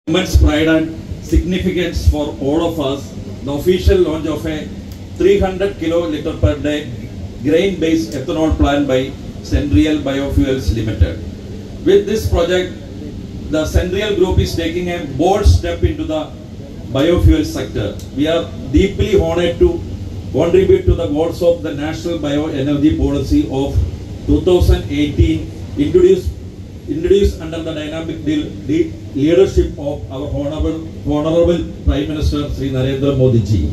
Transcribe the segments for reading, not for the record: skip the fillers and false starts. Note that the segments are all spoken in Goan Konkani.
Immense pride and significance for all of us, the official launch of a 300 kiloliter per day grain-based ethanol plant by Centreal Biofuels Limited. With this project, the Centreal Group is taking a bold step into the biofuel sector. We are deeply honored to contribute to the goals of the National Bioenergy Policy of 2018, introduced under the dynamic leadership of our Honorable Prime Minister Sri Narendra Modi ji.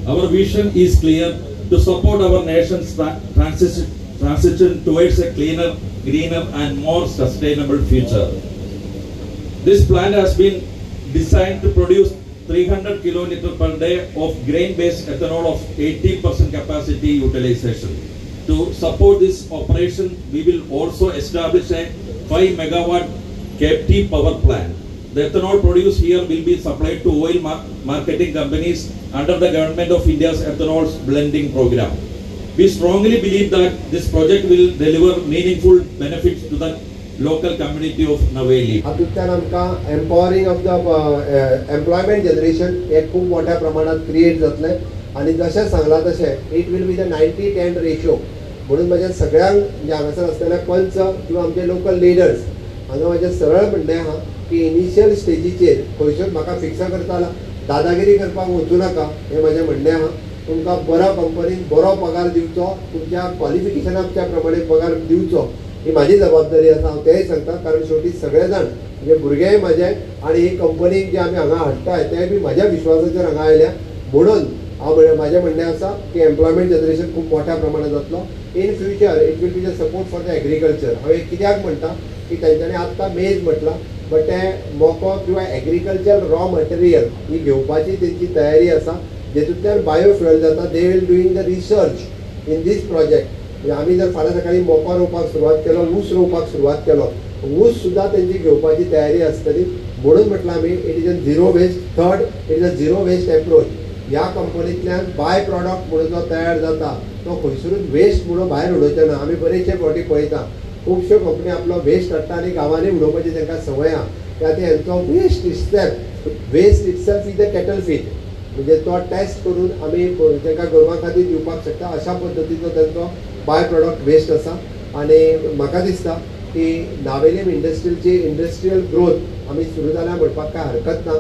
Our vision is clear: to support our nation's transition towards a cleaner, greener and more sustainable future. This plant has been designed to produce 300 kiloliter per day of grain-based ethanol of 80% capacity utilization. To support this operation, we will also establish a 5 megawatt captive power plant. The ethanol produced here will be supplied to oil marketing companies under the Government of India's ethanol blending program. We strongly believe that this project will deliver meaningful benefits to the local community of Naveli. हातूंतल्यान आमकां empowering of the employment generation हे खूब मोठ्या प्रमाणात क्रिएट जातलें आनी जशें सांगलां तशें it will be the 90-10 ratio. म्हणून म्हज्या सगळ्यांक म्हणजे हांगासर आसलेले पंच किंवा आमचे लोकल लिडर्स हांगा म्हजें सरळ म्हणणें आहा की इनिशियल स्टेजीचेर खंयसर म्हाका फिक्स करता दादागिरी करपाक वचूं नाका, हें म्हजें म्हणणें आहा. तुमकां बरो कंपनीन बरो पगार दिवचो, तुमच्या क्वॉलिफिकेशनाच्या प्रमाणे पगार दिवचो, ही म्हाजी जबाबदारी आसा. हांव तेंय सांगता, कारण शेवटी सगळे जाण म्हणजे भुरगेय म्हाजे आनी ही कंपनी जी आमी हांगा हाडटाय तेय बी म्हाज्या विश्वासाचेर हांगा आयल्या. म्हणून हांव म्हाजें म्हणणें आसा की एम्प्लॉयमेंट जनरेशन खूब मोठ्या प्रमाणात जातलो. In future it will be the support for the agriculture. हांव हें कित्याक म्हणटा की तेंच्यांनी आत्तां मेज म्हटलां, बट तें मको किंवा एग्रीकल्चर रॉ मटेरियल ही घेवपाची तेंची तयारी आसा, जेतूंतल्यान बायोफ्युएल जाता. They will doing the research in this project. म्हणजे आमी जर फाल्यां सकाळीं मको रोवपाक सुरवात केलो, ऊस रोवपाक सुरवात केलो, ऊस सुद्दां तेंची घेवपाची तयारी आसतली. म्हणून म्हटलां आमी it is a zero waste. Third, it is a zero waste approach. ह्या कंपनींतल्यान बाय प्रॉडक्ट म्हणून जो तयार जाता तो खंयसरूच वेस्ट म्हणून भायर उडोवचे ना. आमी बरेचशे फावटी पळयता खुबश्यो कंपनी आपलो वेस्ट हाडटा आनी गांवांनी उडोवपाची तांकां संवय आहा. त्या खातीर हेंचो waste itself is a cattle feed, म्हणजे तो टेस्ट करून आमी तांकां गोरवां खातीर दिवपाक शकता, अशा पद्दतीचो तांचो बाय प्रॉडक्ट वेस्ट आसा. आनी म्हाका दिसता की नावेलीम इंडस्ट्रीची इंडस्ट्रियल ग्रोथ आमी सुरू जाल्या म्हणपाक कांय हरकत ना.